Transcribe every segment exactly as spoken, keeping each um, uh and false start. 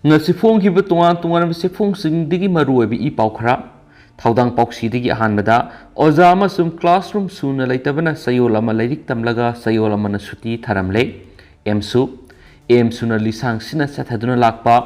ꯉꯁꯤ ꯐꯣꯡꯈꯤꯕ ꯇꯣꯉꯥꯟ ꯇꯣꯉꯥꯟꯕ ꯆꯦꯐꯣꯡꯁꯤꯡꯗꯒꯤ ꯃꯔꯨꯑꯣꯏꯕ ꯏ ꯄꯥꯎ ꯈꯔ꯫ ꯊꯧꯗꯥꯡ ꯄꯥꯎꯁꯤꯗꯒꯤ ꯑꯍꯥꯟꯕꯗ, ꯑꯣꯖꯥ ꯑꯃꯁꯨꯡ classroom ꯁꯨꯅ ꯂꯩꯇꯕꯅ ꯆꯌꯣꯜ ꯑꯃ ꯂꯥꯏꯔꯤꯛ ꯇꯝꯂꯒ ꯆꯌꯣꯜ ꯑꯃꯅ ꯁꯨꯇꯤ ꯊꯥꯔꯝꯂꯦ꯫ ꯑꯦꯝꯁꯨ, ꯑꯦꯝꯁꯨꯅ ꯂꯤꯁꯥꯡ ꯁꯤꯠꯅ ꯆꯠꯊꯗꯨꯅ ꯂꯥꯛꯄ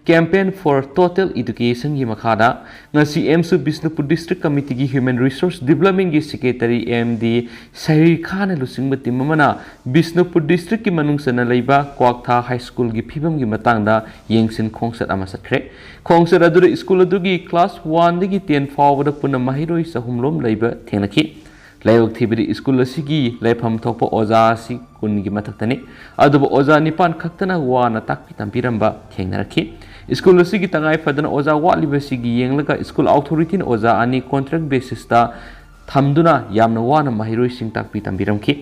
Campaign for Total Educationꯒꯤ ꯃꯈꯥꯗ ꯉꯁꯤ ꯑꯦꯝꯁꯨ ꯕꯤꯁꯅꯨꯄꯨꯔ District Committeeꯒꯤ Human Resource Developmentꯒꯤ Secretary ꯑꯦꯝ ꯗꯤ ꯁꯍꯤꯔ ꯈꯥꯟꯅ ꯂꯨꯆꯤꯡꯕ team ꯑꯃꯅ ꯕꯤꯁꯅꯨꯄꯨꯔ Districtꯀꯤ ꯃꯅꯨꯡ ꯆꯟꯅ ꯂꯩꯕ ꯀ꯭ꯋꯥꯛꯊꯥ High Schoolꯒꯤ ꯐꯤꯕꯝꯒꯤ ꯃꯇꯥꯡꯗ ꯌꯦꯡꯁꯤꯟ ꯈꯣꯡꯆꯠ ꯑꯃ ꯆꯠꯈ꯭ꯔꯦ꯫ ꯈꯣꯡꯆꯠ ꯑꯗꯨꯗ school ꯑꯗꯨꯒꯤ class oneꯗꯒꯤ ten ꯐꯥꯎꯕꯗ ꯄꯨꯟꯅ ꯃꯍꯩꯔꯣꯏ ꯆꯍꯨꯝ ꯂꯣꯝ ꯂꯩꯕ ꯊꯦꯡꯅꯈꯤ꯫ ꯂꯥꯏꯕꯛ ꯊꯤꯕꯗꯤ school ꯑꯁꯤꯒꯤ ꯂꯩꯐꯝ ꯊꯣꯛꯄ ꯑꯣꯖꯥ ꯑꯁꯤ ꯀꯨꯟꯒꯤ ꯃꯊꯛꯇꯅꯤ꯫ ꯑꯗꯨꯕꯨ ꯑꯣꯖꯥ ꯅꯤꯄꯥꯟ ꯈꯛꯇꯅ ꯋꯥꯅ ꯇꯥꯛꯄꯤ ꯇꯝꯕꯤꯔꯝꯕ ꯊꯦꯡꯅꯔꯛꯈꯤ꯫ School ꯑꯁꯤꯒꯤ ꯇꯉꯥꯏ ꯐꯗꯅ ꯑꯣꯖꯥ ꯋꯥꯠꯂꯤꯕꯁꯤꯒꯤ ꯌꯦꯡꯂꯒ school authorityꯅ ꯑꯣꯖꯥ ꯑꯅꯤ contract basisꯇ ꯊꯝꯗꯨꯅ ꯌꯥꯝꯅ ꯋꯥꯅ ꯃꯍꯩꯔꯣꯏꯁꯤꯡ ꯇꯥꯛꯄꯤ ꯇꯝꯕꯤꯔꯝꯈꯤ꯫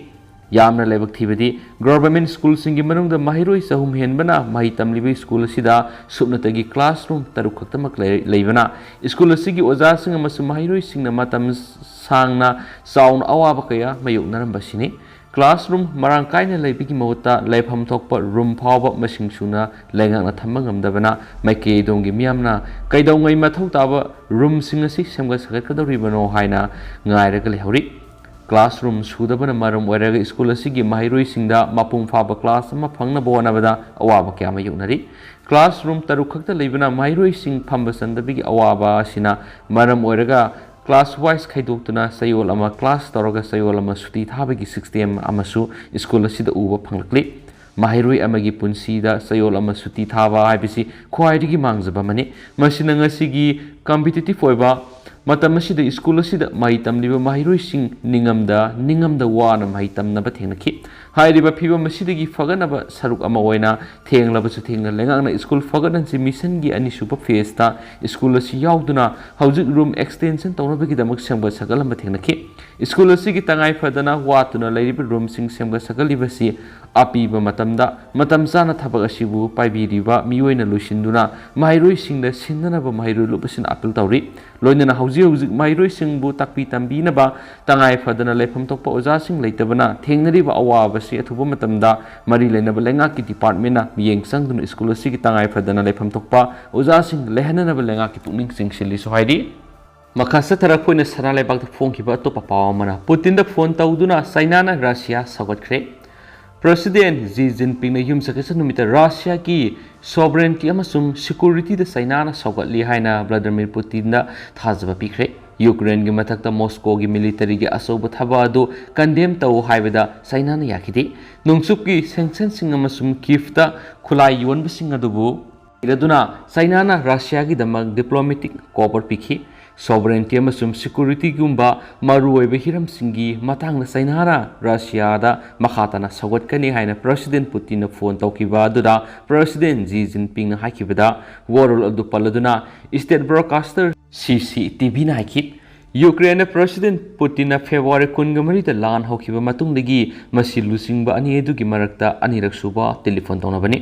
ꯌꯥꯝꯅ ꯂꯥꯏꯕꯛ ꯊꯤꯕꯗꯤ, government schoolꯁꯤꯡꯒꯤ ꯃꯅꯨꯡꯗ ꯃꯍꯩꯔꯣꯏ ꯆꯍꯨꯝ ꯍꯦꯟꯕꯅ ꯃꯍꯩ ꯇꯝꯂꯤꯕ school ꯑꯁꯤꯗ ꯁꯨꯞꯅꯇꯒꯤ classroom ꯇꯔꯨꯛ ꯈꯛꯇꯃꯛ ꯂꯩ-, ꯂꯩꯕꯅ school ꯑꯁꯤꯒꯤ ꯑꯣꯖꯥꯁꯤꯡ ꯑꯃꯁꯨꯡ ꯃꯍꯩꯔꯣꯏꯁꯤꯡꯅ ꯃꯇꯝ ꯁꯥꯡꯅ ꯆꯥꯎꯅ ꯑꯋꯥꯕ ꯀꯌꯥ ꯃꯥꯌꯣꯛꯅꯔꯝꯕꯁꯤꯅꯤ꯫ Classroom ꯃꯔꯥꯡ ꯀꯥꯏꯅ ꯂꯩꯕꯒꯤ ꯃꯍꯨꯠꯇ ꯂꯩꯐꯝ ꯊꯣꯛꯄ room ꯐꯥꯎꯕ ꯃꯁꯤꯡ ꯁꯨꯅ ꯂꯩꯉꯥꯛꯅ ꯊꯝꯕ ꯉꯝꯗꯕꯅ ꯃꯥꯏꯀꯩ ꯑꯗꯣꯝꯒꯤ ꯃꯤꯌꯥꯝꯅ ꯀꯩꯗꯧꯉꯩ ꯃꯊꯧ ꯇꯥꯕ roomꯁꯤꯡ ꯑꯁꯤ ꯁꯦꯝꯒꯠ ꯁꯥꯒꯠꯀꯗꯧꯔꯤꯕꯅꯣ ꯍꯥꯏꯅ ꯉꯥꯏꯔꯒ ꯂꯩꯍꯧꯔꯤ꯫ Classroom ꯁꯨꯗꯕꯅ ꯃꯔꯝ ꯑꯣꯏꯔꯒ school ꯑꯁꯤꯒꯤ ꯃꯍꯩꯔꯣꯏꯁꯤꯡꯗ ꯃꯄꯨꯡ ꯐꯥꯕ class ꯑꯃ ꯐꯪꯅꯕ ꯍꯣꯠꯅꯕꯗ ꯑꯋꯥꯕ ꯀꯌꯥ ꯃꯥꯌꯣꯛꯅꯔꯤ꯫ Classroom ꯇꯔꯨꯛ ꯈꯛꯇ ꯂꯩꯕꯅ ꯃꯍꯩꯔꯣꯏꯁꯤꯡ ꯐꯝꯕ ꯆꯟꯗꯕꯒꯤ ꯑꯋꯥꯕ ꯑꯁꯤꯅ ꯃꯔꯝ ꯑꯣꯏꯔꯒ class wise ꯈꯥꯏꯗꯣꯛꯇꯨꯅ ꯆꯌꯣꯜ ꯑꯃ class ꯇꯧꯔꯒ ꯆꯌꯣꯜ ꯑꯃ ꯁꯨꯇꯤ ꯊꯥꯕꯒꯤ system ꯑꯃꯁꯨ school ꯑꯁꯤꯗ ꯎꯕ ꯐꯪꯂꯛꯂꯤ꯫ ꯃꯍꯩꯔꯣꯏ ꯑꯃꯒꯤ ꯄꯨꯟꯁꯤꯗ ꯆꯌꯣꯜ ꯑꯃ ꯁꯨꯇꯤ ꯊꯥꯕ ꯍꯥꯏꯕꯁꯤ ꯈ꯭ꯋꯥꯏꯗꯒꯤ ꯃꯥꯡꯖꯕ ꯑꯃꯅꯤ꯫ ꯃꯁꯤꯅ ꯉꯁꯤꯒꯤ competitive ꯑꯣꯏꯕ ꯃꯇꯝ ꯑꯁꯤꯗ school ꯑꯁꯤꯗ ꯃꯍꯩ ꯇꯝꯂꯤꯕ ꯃꯍꯩꯔꯣꯏꯁꯤꯡ ꯅꯤꯡꯉꯝꯗ ꯅꯤꯡꯉꯝꯗ ꯋꯥꯅ ꯃꯍꯩ ꯇꯝꯅꯕ ꯊꯦꯡꯅꯈꯤ꯫ ꯍꯥꯏꯔꯤꯕ ꯐꯤꯚꯝ ꯑꯁꯤꯗꯒꯤ ꯐꯒꯠꯅꯕ ꯁꯔꯨꯛ ꯑꯃ ꯑꯣꯏꯅ ꯊꯦꯡꯂꯕꯁꯨ ꯊꯦꯡꯅ ꯂꯩꯉꯥꯛꯅ school ꯐꯒꯠꯍꯟꯁꯤ missionꯒꯤ ꯑꯅꯤꯁꯨꯕ phaseꯇ school ꯑꯁꯤ ꯌꯥꯎꯗꯨꯅ ꯍꯧꯖꯤꯛ room extension ꯇꯧꯅꯕꯒꯤꯗꯃꯛ ꯁꯦꯝꯒꯠ ꯁꯥꯒꯠꯂꯝꯕ ꯊꯦꯡꯅꯈꯤ꯫ School ꯑꯁꯤꯒꯤ ꯇꯉꯥꯏ ꯐꯗꯅ ꯋꯥꯠꯇꯨꯅ ꯂꯩꯔꯤꯕ roomꯁꯤꯡ ꯁꯦꯝꯒꯠ ꯁꯥꯒꯠꯂꯤꯕꯁꯤ ꯑꯄꯤꯕ ꯃꯇꯝꯗ ꯃꯇꯝ ꯆꯥꯅ ꯊꯕꯛ ꯑꯁꯤꯕꯨ ꯄꯥꯏꯕꯤꯔꯤꯕ ꯃꯤꯑꯣꯏꯅ ꯂꯣꯏꯁꯤꯟꯗꯨꯅ ꯃꯍꯩꯔꯣꯏꯁꯤꯡꯗ ꯁꯤꯟꯅꯅꯕ ꯃꯍꯩꯔꯣꯏ ꯂꯨꯞ ꯑꯁꯤꯅ appeal ꯇꯧꯔꯤ꯫ ꯂꯣꯏꯅꯅ ꯍꯧꯖꯤꯛ ꯍꯧꯖꯤꯛ ꯃꯍꯩꯔꯣꯏꯁꯤꯡꯕꯨ ꯇꯥꯛꯄꯤ ꯇꯝꯕꯤꯅꯕ ꯇꯉꯥꯏ ꯐꯗꯅ ꯂꯩꯐꯝ ꯊꯣꯛꯄ ꯑꯣꯖꯥꯁꯤꯡ ꯂꯩꯇꯕꯅ ꯊꯦꯡꯅꯔꯤꯕ ꯑꯋꯥꯕꯁꯤ ꯑꯊꯨꯕ ꯃꯇꯝꯗ ꯃꯔꯤ ꯂꯩꯅꯕ ꯂꯩꯉꯥꯛꯀꯤ ꯗꯤꯄꯥꯔꯠꯃꯦꯟꯅ ꯃꯤꯠꯌꯦꯡ ꯆꯪꯗꯨꯅ ꯁ꯭ꯀꯨꯜ ꯑꯁꯤꯒꯤ ꯇꯉꯥꯏ ꯐꯗꯅ ꯂꯩꯐꯝ ꯊꯣꯛꯄ ꯑꯣꯖꯥꯁꯤꯡ ꯂꯩꯍꯟꯅꯅꯕ ꯂꯩꯉꯥꯛꯀꯤ ꯄꯨꯛꯅꯤꯡ ꯆꯤꯡꯁꯤꯜꯂꯤꯁꯨ ꯍꯥꯏꯔꯤ꯫ ꯃꯈꯥ ꯆꯠꯊꯔꯛꯄ ꯑꯣꯏꯅ ꯁꯅꯥ ꯂꯩꯕꯥꯛꯇ ꯐꯣꯡꯈꯤꯕ ꯑꯇꯣꯞꯄ ꯄꯥꯎ ꯑꯃꯅ, ꯄꯨꯇꯤꯟꯗ ꯐꯣꯟ ꯇꯧꯗꯨꯅ ꯆꯥꯏꯅꯥꯅ ꯔꯁꯤꯌꯥ ꯁꯧꯒꯠꯈ꯭ꯔꯦ꯫ ꯄ꯭ꯔꯁꯤꯗꯦꯟ ꯖꯤ ꯖꯤꯟꯄꯤꯡꯅ ꯌꯨꯝꯁꯀꯩꯁ ꯅꯨꯃꯤꯠꯇ ꯔꯁꯤꯌꯥꯒꯤ sovereignty ꯑꯃꯁꯨꯡ securityꯗ ꯆꯥꯏꯅꯥꯅ ꯁꯧꯒꯠꯂꯤ ꯍꯥꯏꯅ ꯚ꯭ꯂꯥꯗꯤꯃꯤꯔ ꯄꯨꯇꯤꯟꯗ ꯊꯥꯖꯕ ꯄꯤꯈ꯭ꯔꯦ꯫ ꯌꯨꯀ꯭ꯔꯦꯟꯒꯤ ꯃꯊꯛꯇ ꯃꯣꯁꯀꯣꯒꯤ militaryꯒꯤ ꯑꯆꯧꯕ ꯊꯕꯛ ꯑꯗꯨ condemn ꯇꯧ ꯍꯥꯏꯕꯗ ꯆꯥꯏꯅꯥꯅ ꯌꯥꯈꯤꯗꯦ꯫ ꯅꯣꯡꯆꯨꯞꯀꯤ sanctionꯁꯤꯡ ꯑꯃꯁꯨꯡ ꯀꯤꯐꯇ ꯈꯨꯠꯂꯥꯏ ꯌꯣꯟꯕꯁꯤꯡ ꯑꯗꯨꯕꯨ ꯏꯔꯗꯨꯅ ꯆꯥꯏꯅꯥꯅ ꯔꯁꯤꯌꯥꯒꯤꯗꯃꯛ diplomatic cooperation ꯄꯤꯈꯤ꯫ Sovereignty ꯑꯃꯁꯨꯡ securityꯒꯨꯝꯕ ꯃꯔꯨꯑꯣꯏꯕ ꯍꯤꯔꯝꯁꯤꯡꯒꯤ ꯃꯇꯥꯡꯗ ꯆꯥꯏꯅꯥꯅ ꯔꯁꯤꯌꯥꯗ ꯃꯈꯥ ꯇꯥꯅ ꯁꯧꯒꯠꯀꯅꯤ ꯍꯥꯏꯅ ꯄ꯭ꯔꯁꯤꯗꯦꯟ ꯄꯨꯇꯤꯟꯅ ꯐꯣꯟ ꯇꯧꯈꯤꯕ ꯑꯗꯨꯗ ꯄ꯭ꯔꯁꯤꯗꯦꯟ ꯖꯤ ꯖꯤꯟꯄꯤꯡꯅ ꯍꯥꯏꯈꯤꯕꯗ, ꯋꯥꯔꯣꯜ ꯑꯗꯨ ꯄꯜꯂꯗꯨꯅ state broadcaster ꯁꯤ ꯁꯤ ꯇꯤ ꯚꯤꯅ ꯍꯥꯏꯈꯤ꯫ ꯌꯨꯀ꯭ꯔꯦꯟꯗ ꯄ꯭ꯔꯁꯤꯗꯦꯟ ꯄꯨꯇꯤꯟꯅ ꯐꯦꯕ꯭ꯔꯨꯋꯥꯔꯤ ꯀꯨꯟꯒ ꯃꯔꯤꯗ ꯂꯥꯟ ꯍꯧꯈꯤꯕ ꯃꯇꯨꯡꯗꯒꯤ ꯃꯁꯤ ꯂꯨꯆꯤꯡꯕ ꯑꯅꯤ ꯑꯗꯨꯒꯤ ꯃꯔꯛꯇ ꯑꯅꯤꯔꯛ ꯁꯨꯕ ꯇꯦꯂꯤꯐꯣꯟ ꯇꯧꯅꯕꯅꯤ꯫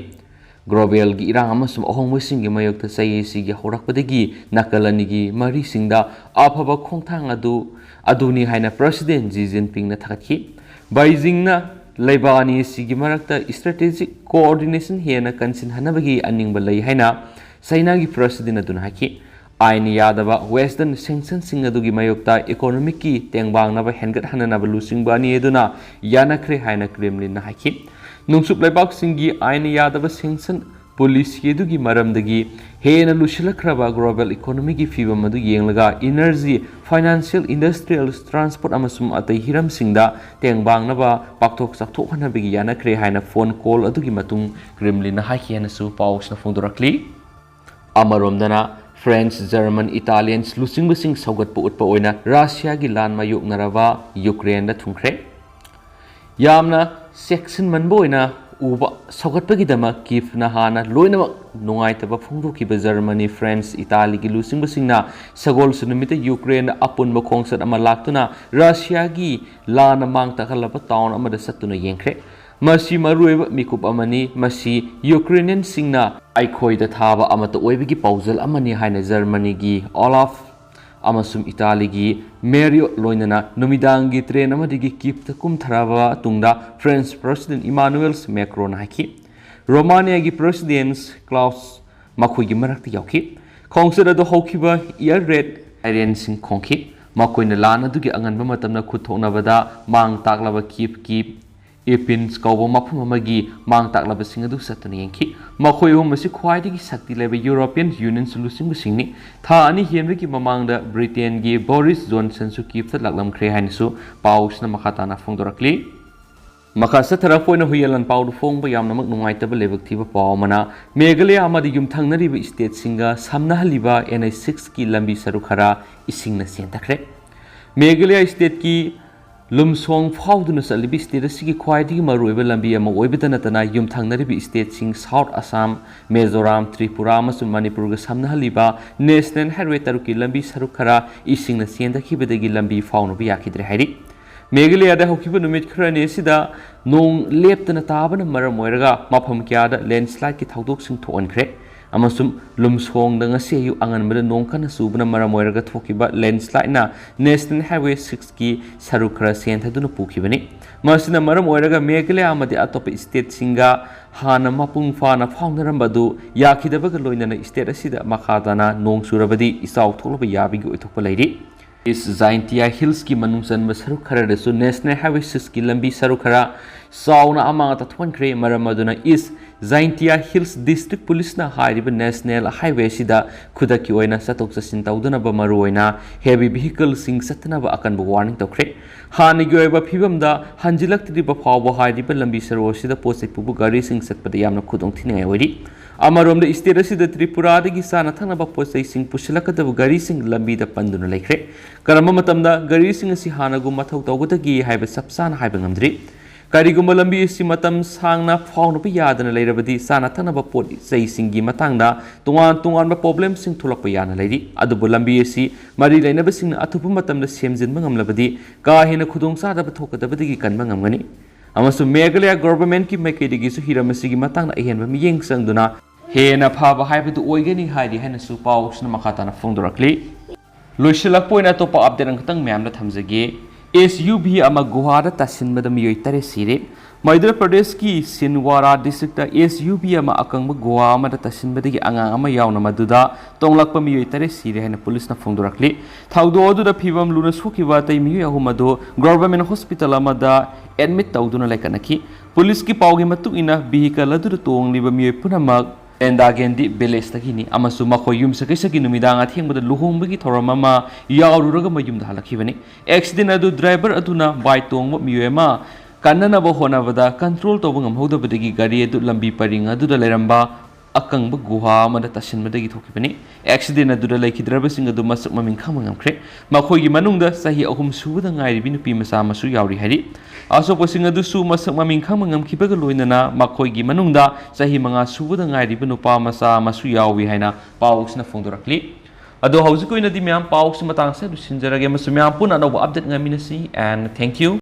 Globalꯒꯤ ꯏꯔꯥꯡ ꯑꯃꯁꯨꯡ ꯑꯍꯣꯡꯕꯁꯤꯡꯒꯤ ꯃꯥꯌꯣꯛꯇ ꯆꯍꯤ ꯑꯁꯤꯒꯤ ꯍꯧꯔꯛꯄꯗꯒꯤ ꯅꯥꯀꯜ ꯑꯅꯤꯒꯤ ꯃꯔꯤꯁꯤꯡꯗ ꯑꯐꯕ ꯈꯣꯡꯊꯥꯡ ꯑꯗꯨ, ꯑꯗꯨꯅꯤ ꯍꯥꯏꯅ ꯄ꯭ꯔꯁꯤꯗꯦꯟ ꯖꯤ ꯖꯤꯟꯄꯤꯡꯅ ꯊꯥꯒꯠꯈꯤ꯫ ꯕꯩꯖꯤꯡꯅ ꯂꯩꯕꯥꯛ ꯑꯅꯤ ꯑꯁꯤꯒꯤ ꯃꯔꯛꯇ strategic coordination ꯍꯦꯟꯅ ꯀꯟꯁꯤꯟꯍꯟꯅꯕꯒꯤ ꯑꯅꯤꯡꯕ ꯂꯩ ꯍꯥꯏꯅ ꯆꯥꯏꯅꯥꯒꯤ ꯄ꯭ꯔꯁꯤꯗꯦꯟ ꯑꯗꯨꯅ ꯍꯥꯏꯈꯤ꯫ ꯑꯥꯏꯟ ꯌꯥꯗꯕ Western sanctionꯁꯤꯡ ꯑꯗꯨꯒꯤ ꯃꯥꯌꯣꯛꯇ economicꯀꯤ ꯇꯦꯡꯕꯥꯡꯅꯕ ꯍꯦꯟꯒꯠꯍꯟꯅꯅꯕ ꯂꯨꯆꯤꯡꯕ ꯑꯅꯤ ꯑꯗꯨꯅ ꯌꯥꯅꯈ꯭ꯔꯦ ꯍꯥꯏꯅ Kremlinꯅ ꯍꯥꯏꯈꯤ꯫ ꯅꯣꯡꯆꯨꯞ ꯂꯩꯕꯥꯛꯁꯤꯡꯒꯤ ꯑꯥꯏꯟ ꯌꯥꯗꯕ sanction policy ꯑꯗꯨꯒꯤ ꯃꯔꯝꯗꯒꯤ ꯍꯦꯟꯅ ꯂꯨꯁꯤꯜꯂꯛꯈ꯭ꯔꯕ global economyꯒꯤ ꯐꯤꯚꯝ ꯑꯗꯨ ꯌꯦꯡꯂꯒ energy, financial, industrial, transport ꯑꯃꯁꯨꯡ ꯑꯇꯩ ꯍꯤꯔꯝꯁꯤꯡꯗ ꯇꯦꯡꯕꯥꯡꯅꯕ ꯄꯥꯛꯊꯣꯛ ꯆꯥꯎꯊꯣꯛꯍꯟꯅꯕꯒꯤ ꯌꯥꯅꯈ꯭ꯔꯦ ꯍꯥꯏꯅ phone call ꯑꯗꯨꯒꯤ ꯃꯇꯨꯡ Kremlinꯅ ꯍꯥꯏꯈꯤ ꯍꯥꯏꯅꯁꯨ ꯄꯥꯎꯁꯤꯅ ꯐꯣꯡꯗꯣꯔꯛꯂꯤ꯫ ꯑꯃꯔꯣꯝꯗꯅ, France, German, Italian ꯂꯨꯆꯤꯡꯕꯁꯤꯡ ꯁꯧꯒꯠꯄ ꯎꯠꯄ ꯑꯣꯏꯅ ꯔꯁꯤꯌꯥꯒꯤ ꯂꯥꯟ ꯃꯥꯌꯣꯛꯅꯔꯕ ꯌꯨꯀ꯭ꯔꯦꯟꯗ ꯊꯨꯡꯈ꯭ꯔꯦ꯫ ꯌꯥꯝꯅ ꯆꯦꯛꯁꯤꯟꯃꯟꯕ ꯑꯣꯏꯅ ꯎꯕ ꯁꯧꯒꯠꯄꯒꯤꯗꯃꯛ ꯀꯤꯐꯅ ꯍꯥꯟꯅ ꯂꯣꯏꯅꯃꯛ ꯅꯨꯡꯉꯥꯏꯇꯕ ꯐꯣꯡꯗꯣꯛꯈꯤꯕ ꯖꯔꯃꯅꯤ, ꯐ꯭ꯔꯦꯟꯁ, ꯏꯇꯥꯂꯤꯒꯤ ꯂꯨꯆꯤꯡꯕꯁꯤꯡꯅ ꯁꯒꯣꯜꯁꯦꯟ ꯅꯨꯃꯤꯠꯇ ꯌꯨꯀ꯭ꯔꯦꯟꯗ ꯑꯄꯨꯟꯕ ꯈꯣꯡꯆꯠ ꯑꯃ ꯂꯥꯛꯇꯨꯅ ꯔꯁꯤꯌꯥꯒꯤ ꯂꯥꯟꯅ ꯃꯥꯡ ꯇꯥꯛꯍꯜꯂꯕ ꯇꯥꯎꯟ ꯑꯃꯗ ꯆꯠꯇꯨꯅ ꯌꯦꯡꯈ꯭ꯔꯦ꯫ ꯃꯁꯤ ꯃꯔꯨꯑꯣꯏꯕ ꯃꯤꯀꯨꯞ ꯑꯃꯅꯤ꯫ ꯃꯁꯤ ꯌꯨꯀ꯭ꯔꯦꯅꯤꯌꯟꯁꯤꯡꯅ ꯑꯩꯈꯣꯏꯗ ꯊꯥꯕ ꯑꯃꯠꯇ ꯑꯣꯏꯕꯒꯤ ꯄꯥꯎꯖꯦꯜ ꯑꯃꯅꯤ ꯍꯥꯏꯅ ꯖꯔꯃꯅꯤꯒꯤ ꯑꯣꯂꯥꯐ ꯑꯃꯁꯨꯡ ꯏꯇꯥꯂꯤꯒꯤ ꯃꯦꯔꯤꯌꯣꯠ ꯂꯣꯏꯅꯅ ꯅꯨꯃꯤꯗꯥꯡꯒꯤ ꯇ꯭ꯔꯦꯟ ꯑꯃꯗꯒꯤ ꯀꯤꯞꯇ ꯀꯨꯝꯊꯔꯕ ꯇꯨꯡꯗ ꯐ꯭ꯔꯦꯟꯁ ꯄ꯭ꯔꯁꯤꯗꯦꯟ ꯏꯃꯥꯅꯨꯑꯦꯜ ꯃꯦꯀ꯭ꯔꯣꯟ ꯍꯥꯏꯈꯤ꯫ ꯔꯣꯃꯥꯅꯤꯌꯥꯒꯤ ꯄ꯭ꯔꯁꯤꯗꯦꯟ ꯀ꯭ꯂꯥꯎꯁ ꯃꯈꯣꯏꯒꯤ ꯃꯔꯛꯇ ꯌꯥꯎꯈꯤ꯫ ꯈꯣꯡꯆꯠ ꯑꯗꯨ ꯍꯧꯈꯤꯕ ꯏꯌꯔ ꯔꯦꯗ ꯁꯥꯏꯔꯦꯟꯁꯤꯡ ꯈꯣꯡꯈꯤ꯫ ꯃꯈꯣꯏꯅ ꯂꯥꯟ ꯑꯗꯨꯒꯤ ꯑꯉꯟꯕ ꯃꯇꯝꯗ ꯈꯨꯠ ꯊꯣꯛꯅꯕꯗ ꯃꯥꯡ ꯇꯥꯛꯂꯕ ꯀꯤꯞꯀꯤ ꯑꯦꯄꯤꯟꯁ ꯀꯧꯕ ꯃꯐꯝ ꯑꯃꯒꯤ ꯃꯥꯡ ꯇꯥꯛꯂꯕꯁꯤꯡ ꯑꯗꯨ ꯆꯠꯇꯨꯅ ꯌꯦꯡꯈꯤ꯫ ꯃꯈꯣꯏ ꯑꯍꯨꯝ ꯑꯁꯤ ꯈ꯭ꯋꯥꯏꯗꯒꯤ ꯁꯛꯇꯤ ꯂꯩꯕ ꯌꯨꯔꯣꯄꯤꯌꯟ ꯌꯨꯅꯤꯌꯟꯁ ꯂꯨꯆꯤꯡꯕꯁꯤꯡꯅꯤ꯫ ꯊꯥ ꯑꯅꯤ ꯍꯦꯟꯕꯒꯤ ꯃꯃꯥꯡꯗ ꯕ꯭ꯔꯤꯇꯦꯟꯒꯤ ꯕꯣꯔꯤꯁ ꯖꯣꯟꯁꯟꯁꯨ ꯀꯤꯞꯇ ꯂꯥꯛꯂꯝꯈ꯭ꯔꯦ ꯍꯥꯏꯅꯁꯨ ꯄꯥꯎꯁꯤꯅ ꯃꯈꯥ ꯇꯥꯅ ꯐꯣꯡꯗꯣꯔꯛꯂꯤ꯫ ꯃꯈꯥ ꯆꯠꯊꯔꯛꯄ ꯑꯣꯏꯅ ꯍꯨꯏꯌꯦꯟ ꯂꯥꯟꯄꯥꯎꯗ ꯐꯣꯡꯕ ꯌꯥꯝꯅꯃꯛ ꯅꯨꯡꯉꯥꯏꯇꯕ ꯂꯥꯏꯕꯛ ꯊꯤꯕ ꯄꯥꯎ ꯑꯃꯅ, ꯃꯦꯘꯥꯂꯌꯥ ꯑꯃꯗꯤ ꯌꯨꯝꯊꯪꯅꯔꯤꯕ ꯁ꯭ꯇꯦꯠꯁꯤꯡꯒ ꯁꯝꯅꯍꯜꯂꯤꯕ ꯑꯦꯟ ꯑꯩꯆ ꯁꯤꯛꯁꯀꯤ ꯂꯝꯕꯤ ꯁꯔꯨꯛ ꯈꯔ ꯏꯁꯤꯡꯅ ꯆꯦꯟꯊꯈ꯭ꯔꯦ꯫ ꯃꯦꯘꯥꯂꯌꯥ ꯁ꯭ꯇꯦꯠꯀꯤ ꯂꯨꯝꯁꯣꯡ ꯐꯥꯎꯗꯨꯅ ꯆꯠꯂꯤꯕ ꯁ꯭ꯇꯦꯠ ꯑꯁꯤꯒꯤ ꯈ꯭ꯋꯥꯏꯗꯒꯤ ꯃꯔꯨꯑꯣꯏꯕ ꯂꯝꯕꯤ ꯑꯃ ꯑꯣꯏꯕꯇ ꯅꯠꯇꯅ, ꯌꯨꯝꯊꯪꯅꯔꯤꯕ ꯁ꯭ꯇꯦꯠꯁꯤꯡ ꯁꯥꯎꯠ ꯑꯁꯥꯝ, ꯃꯤꯖꯣꯔꯥꯝ, ꯇ꯭ꯔꯤꯄꯨꯔꯥ ꯑꯃꯁꯨꯡ ꯃꯅꯤꯄꯨꯔꯒ ꯁꯝꯅꯍꯜꯂꯤꯕ ꯅꯦꯁꯅꯦꯜ ꯍꯥꯏꯋꯦ ꯇꯔꯨꯛꯀꯤ ꯂꯝꯕꯤ ꯁꯔꯨꯛ ꯈꯔ ꯏꯁꯤꯡꯅ ꯆꯦꯟꯊꯈꯤꯕꯗꯒꯤ ꯂꯝꯕꯤ ꯐꯥꯎꯅꯕ ꯌꯥꯈꯤꯗ꯭ꯔꯦ ꯍꯥꯏꯔꯤ꯫ ꯃꯦꯘꯥꯂꯌꯥꯗ ꯍꯧꯈꯤꯕ ꯅꯨꯃꯤꯠ ꯈꯔꯅꯤ ꯑꯁꯤꯗ ꯅꯣꯡ ꯂꯦꯞꯇꯅ ꯇꯥꯕꯅ ꯃꯔꯝ ꯑꯣꯏꯔꯒ ꯃꯐꯝ ꯀꯌꯥꯗ ꯂꯦꯟꯁ꯭ꯂꯥꯏꯗꯀꯤ ꯊꯧꯗꯣꯛꯁꯤꯡ ꯊꯣꯛꯍꯟꯈ꯭ꯔꯦ, ꯑꯃꯁꯨꯡ ꯂꯨꯝꯁꯣꯡꯗ ꯉꯁꯤ ꯑꯌꯨꯛ ꯑꯉꯟꯕꯗ ꯅꯣꯡ ꯀꯟꯅ ꯆꯨꯕꯅ ꯃꯔꯝ ꯑꯣꯏꯔꯒ ꯊꯣꯛꯈꯤꯕ ꯂꯦꯟꯁ꯭ꯂꯥꯏꯗꯅ ꯅꯦꯁꯅꯦꯜ ꯍꯥꯏꯋꯦ ꯁꯤꯛꯁꯀꯤ ꯁꯔꯨꯛ ꯈꯔ ꯆꯦꯟꯊꯗꯨꯅ ꯄꯨꯈꯤꯕꯅꯤ꯫ ꯃꯁꯤꯅ ꯃꯔꯝ ꯑꯣꯏꯔꯒ ꯃꯦꯘꯥꯂꯌꯥ ꯑꯃꯗꯤ ꯑꯇꯣꯞꯄ ꯁ꯭ꯇꯦꯠꯁꯤꯡꯒ ꯍꯥꯟꯅ ꯃꯄꯨꯡ ꯐꯥꯅ ꯐꯥꯎꯅꯔꯝꯕ ꯑꯗꯨ ꯌꯥꯈꯤꯗꯕꯒ ꯂꯣꯏꯅꯅ ꯁ꯭ꯇꯦꯠ ꯑꯁꯤꯗ ꯃꯈꯥ ꯇꯥꯅ ꯅꯣꯡ ꯆꯨꯔꯕꯗꯤ ꯏꯆꯥꯎ ꯊꯣꯛꯂꯕ ꯌꯥꯕꯒꯤ ꯑꯣꯏꯊꯣꯛꯄ ꯂꯩꯔꯤ꯫ ꯏꯁ ꯖꯥꯏꯟꯇꯤꯌꯥ ꯍꯤꯜꯁꯀꯤ ꯃꯅꯨꯡ ꯆꯟꯕ ꯁꯔꯨꯛ ꯈꯔꯗꯁꯨ ꯅꯦꯁꯅꯦꯜ ꯍꯥꯏꯋꯦ ꯁꯤꯛꯁꯀꯤ ꯂꯝꯕꯤ ꯁꯔꯨꯛ ꯈꯔ ꯆꯥꯎꯅ ꯑꯃꯥꯡ ꯑꯇꯥ ꯊꯣꯛꯍꯟꯈ꯭ꯔꯦ꯫ ꯃꯔꯝ ꯑꯗꯨꯅ ꯏꯁ ꯖꯥꯏꯟꯇꯤꯌꯥ ꯍꯤꯜꯁ ꯗꯤꯁꯇ꯭ꯔꯤꯛ ꯄꯨꯂꯤꯁꯅ ꯍꯥꯏꯔꯤꯕ ꯅꯦꯁꯅꯦꯜ ꯍꯥꯏꯋꯦ ꯑꯁꯤꯗ ꯈꯨꯗꯛꯀꯤ ꯑꯣꯏꯅ ꯆꯠꯊꯣꯛ ꯆꯠꯁꯤꯟ ꯇꯧꯗꯅꯕ ꯃꯔꯨꯑꯣꯏꯅ ꯍꯦꯚꯤ ꯚꯤꯍꯤꯀꯜꯁꯤꯡ ꯆꯠꯇꯅꯕ ꯑꯀꯟꯕ ꯋꯥꯔꯅꯤꯡ ꯇꯧꯈ꯭ꯔꯦ꯫ ꯍꯥꯟꯅꯒꯤ ꯑꯣꯏꯕ ꯐꯤꯕꯝꯗ ꯍꯟꯖꯤꯜꯂꯛꯇ꯭ꯔꯤꯕ ꯐꯥꯎꯕ ꯍꯥꯏꯔꯤꯕ ꯂꯝꯕꯤ ꯁꯔꯨꯛ ꯑꯁꯤꯗ ꯄꯣꯠ ꯆꯩ ꯄꯨꯕ ꯒꯥꯔꯤꯁꯤꯡ ꯆꯠꯄꯗ ꯌꯥꯝꯅ ꯈꯨꯗꯣꯡꯊꯤꯅꯤꯡꯉꯥꯏ ꯑꯣꯏꯔꯤ꯫ ꯑꯃꯔꯣꯝꯗ ꯁ꯭ꯇꯦꯠ ꯑꯁꯤꯗ ꯇ꯭ꯔꯤꯄꯨꯔꯥꯗꯒꯤ ꯆꯥꯅ ꯊꯛꯅꯕ ꯄꯣꯠ ꯆꯩꯁꯤꯡ ꯄꯨꯁꯤꯜꯂꯛꯀꯗꯕ ꯒꯥꯔꯤꯁꯤꯡ ꯂꯝꯕꯤꯗ ꯄꯟꯗꯨꯅ ꯂꯩꯈ꯭ꯔꯦ꯫ ꯀꯔꯝꯕ ꯃꯇꯝꯗ ꯒꯥꯔꯤꯁꯤꯡ ꯑꯁꯤ ꯍꯥꯟꯅꯒꯨꯝ ꯃꯊꯧ ꯇꯧꯒꯗꯒꯦ ꯍꯥꯏꯕ ꯆꯞ ꯆꯥꯅ ꯍꯥꯏꯕ ꯉꯝꯗ꯭ꯔꯤ꯫ ꯀꯔꯤꯒꯨꯝꯕ ꯂꯝꯕꯤ ꯑꯁꯤ ꯃꯇꯝ ꯁꯥꯡꯅ ꯐꯥꯎꯅꯕ ꯌꯥꯗꯅ ꯂꯩꯔꯕꯗꯤ ꯆꯥꯅ ꯊꯛꯅꯕ ꯄꯣꯠ ꯆꯩꯁꯤꯡꯒꯤ ꯃꯇꯥꯡꯗ ꯇꯣꯉꯥꯟ ꯇꯣꯉꯥꯟꯕ ꯄ꯭ꯔꯣꯕ꯭ꯂꯦꯝꯁꯤꯡ ꯊꯣꯛꯂꯛꯄ ꯌꯥꯅ ꯂꯩꯔꯤ꯫ ꯑꯗꯨꯕꯨ ꯂꯝꯕꯤ ꯑꯁꯤ ꯃꯔꯤ ꯂꯩꯅꯕꯁꯤꯡꯅ ꯑꯊꯨꯕ ꯃꯇꯝꯗ ꯁꯦꯝꯖꯤꯟꯕ ꯉꯝꯂꯕꯗꯤ ꯀꯥ ꯍꯦꯟꯅ ꯈꯨꯗꯣꯡꯆꯥꯗꯕ ꯊꯣꯛꯀꯗꯕꯗꯒꯤ ꯀꯟꯕ ꯉꯝꯒꯅꯤ꯫ ꯑꯃꯁꯨꯡ ꯃꯦꯘꯥꯂꯌꯥ ꯒꯣꯚꯔꯟꯃꯦꯟꯠꯀꯤ ꯃꯥꯏꯀꯩꯗꯒꯤꯁꯨ ꯍꯤꯔꯝ ꯑꯁꯤꯒꯤ ꯃꯇꯥꯡꯗ ꯑꯍꯦꯟꯕ ꯃꯤꯠꯌꯦꯡ ꯆꯪꯗꯨꯅ ꯍꯦꯟꯅ ꯐꯕ ꯍꯥꯏꯕꯗꯨ ꯑꯣꯏꯒꯅꯤ ꯍꯥꯏꯔꯤ ꯍꯥꯏꯅꯁꯨ ꯄꯥꯎꯁꯤꯅ ꯃꯈꯥ ꯇꯥꯅ ꯐꯣꯡꯗꯣꯔꯛꯂꯤ꯫ ꯂꯣꯏꯁꯤꯜꯂꯛꯄ ꯑꯣꯏꯅ ꯑꯇꯣꯞꯄ ꯑꯞꯗꯦꯠ ꯑꯃꯈꯛꯇꯪ ꯃꯌꯥꯝꯗ ꯊꯝꯖꯒꯦ꯫ ꯑꯦꯁ ꯌꯨ ꯚꯤ ꯑꯃ ꯒꯨꯍꯥꯗ ꯇꯥꯁꯤꯟꯕꯗ ꯃꯤꯑꯣꯏ ꯇꯔꯦꯠ ꯁꯤꯔꯦ꯫ ꯃꯙ꯭ꯌ ꯄ꯭ꯔꯗꯦꯁꯀꯤ ꯁꯤꯟꯋꯥꯔꯥ ꯗꯤꯁꯇ꯭ꯔꯤꯛꯇ ꯑꯦꯁ ꯌꯨ ꯚꯤ ꯑꯃ ꯑꯀꯪꯕ ꯒꯨꯍꯥ ꯑꯃꯗ ꯇꯥꯁꯤꯟꯕꯗꯒꯤ ꯑꯉꯥꯡ ꯑꯃ ꯌꯥꯎꯅ ꯃꯗꯨꯗ ꯇꯣꯡꯂꯛꯄ ꯃꯤꯑꯣꯏ ꯇꯔꯦꯠ ꯁꯤꯔꯦ ꯍꯥꯏꯅ ꯄꯨꯂꯤꯁꯅ ꯐꯣꯡꯗꯣꯔꯛꯂꯤ꯫ ꯊꯧꯗꯣꯛ ꯑꯗꯨꯗ ꯐꯤꯚꯝ ꯂꯨꯅ ꯁꯣꯛꯈꯤꯕ ꯑꯇꯩ ꯃꯤꯑꯣꯏ ꯑꯍꯨꯝ ꯑꯗꯨ ꯒꯣꯚꯔꯟꯃꯦꯟꯠ ꯍꯣꯁꯄꯤꯇꯥꯜ ꯑꯃꯗ ꯑꯦꯗꯃꯤꯠ ꯇꯧꯗꯨꯅ ꯂꯩꯈꯠꯅꯈꯤ꯫ ꯄꯨꯂꯤꯁꯀꯤ ꯄꯥꯎꯒꯤ ꯃꯇꯨꯡ ꯏꯟꯅ, ꯚꯤꯍꯤꯀꯜ ꯑꯗꯨꯗ ꯇꯣꯡꯂꯤꯕ ꯃꯤꯑꯣꯏ ꯄꯨꯝꯅꯃꯛ ꯂꯦꯟꯗꯥꯒꯦꯟꯗꯤ ꯚꯤꯂꯦꯖꯇꯒꯤꯅꯤ ꯑꯃꯁꯨꯡ ꯃꯈꯣꯏ ꯌꯨꯝꯁꯀꯩꯁꯒꯤ ꯅꯨꯃꯤꯗꯥꯡ ꯑꯊꯦꯡꯕꯗ ꯂꯨꯍꯣꯡꯕꯒꯤ ꯊꯧꯔꯝ ꯑꯃ ꯌꯥꯎꯔꯨꯔꯒ ꯃꯌꯨꯝꯗ ꯍꯜꯂꯛꯈꯤꯕꯅꯤ꯫ ꯑꯦꯛꯁꯤꯗꯦꯟ ꯑꯗꯨ ꯗ꯭ꯔꯥꯏꯚꯔ ꯑꯗꯨꯅ ꯕꯥꯏꯛ ꯇꯣꯡꯕ ꯃꯤꯑꯣꯏ ꯑꯃ ꯀꯟꯅꯅꯕ ꯍꯣꯠꯅꯕꯗ ꯀꯟꯇ꯭ꯔꯣꯜ ꯇꯧꯕ ꯉꯝꯍꯧꯗꯕꯗꯒꯤ ꯒꯥꯔꯤ ꯑꯗꯨ ꯂꯝꯕꯤ ꯄꯔꯤꯡ ꯑꯗꯨꯗ ꯂꯩꯔꯝꯕ ꯑꯀꯪꯕ ꯒꯨꯍꯥ ꯑꯃꯗ ꯇꯥꯁꯤꯟꯕꯗꯒꯤ ꯊꯣꯛꯈꯤꯕꯅꯤ꯫ ꯑꯦꯛꯁꯤꯗꯦꯟ ꯑꯗꯨꯗ ꯂꯩꯈꯤꯗ꯭ꯔꯕꯁꯤꯡ ꯑꯗꯨ ꯃꯁꯛ ꯃꯃꯤꯡ ꯈꯪꯕ ꯉꯝꯈ꯭ꯔꯦ꯫ ꯃꯈꯣꯏꯒꯤ ꯃꯅꯨꯡꯗ ꯆꯍꯤ ꯑꯍꯨꯝ ꯁꯨꯕꯗ ꯉꯥꯏꯔꯤꯕꯤ ꯅꯨꯄꯤ ꯃꯆꯥ ꯑꯃꯁꯨ ꯌꯥꯎꯔꯤ ꯍꯥꯏꯔꯤ꯫ ꯑꯁꯣꯛꯄꯁꯤꯡ ꯑꯗꯨꯁꯨ ꯃꯁꯛ ꯃꯃꯤꯡ ꯈꯪꯕ ꯉꯝꯈꯤꯕꯒ ꯂꯣꯏꯅꯅ ꯃꯈꯣꯏꯒꯤ ꯃꯅꯨꯡꯗ ꯆꯍꯤ ꯃꯉꯥ ꯁꯨꯕꯗ ꯉꯥꯏꯔꯤꯕ ꯅꯨꯄꯥ ꯃꯆꯥ ꯑꯃꯁꯨ ꯌꯥꯎꯏ ꯍꯥꯏꯅ ꯄꯥꯎꯁꯤꯅ ꯐꯣꯡꯗꯣꯔꯛꯂꯤ꯫ ꯑꯗꯣ ꯍꯧꯖꯤꯛꯀꯤ ꯑꯣꯏꯅꯗꯤ ꯃꯌꯥꯝ ꯄꯥꯎꯁꯤ ꯃꯇꯥꯡꯁꯤꯗ ꯂꯣꯏꯁꯤꯟꯖꯔꯒꯦ ꯑꯃꯁꯨꯡ ꯃꯌꯥꯝ ꯄꯨꯟꯅ ꯑꯅꯧꯕ ꯑꯞꯗꯦꯠ ꯉꯥꯏꯃꯤꯟꯅꯁꯤ꯫ And thank you.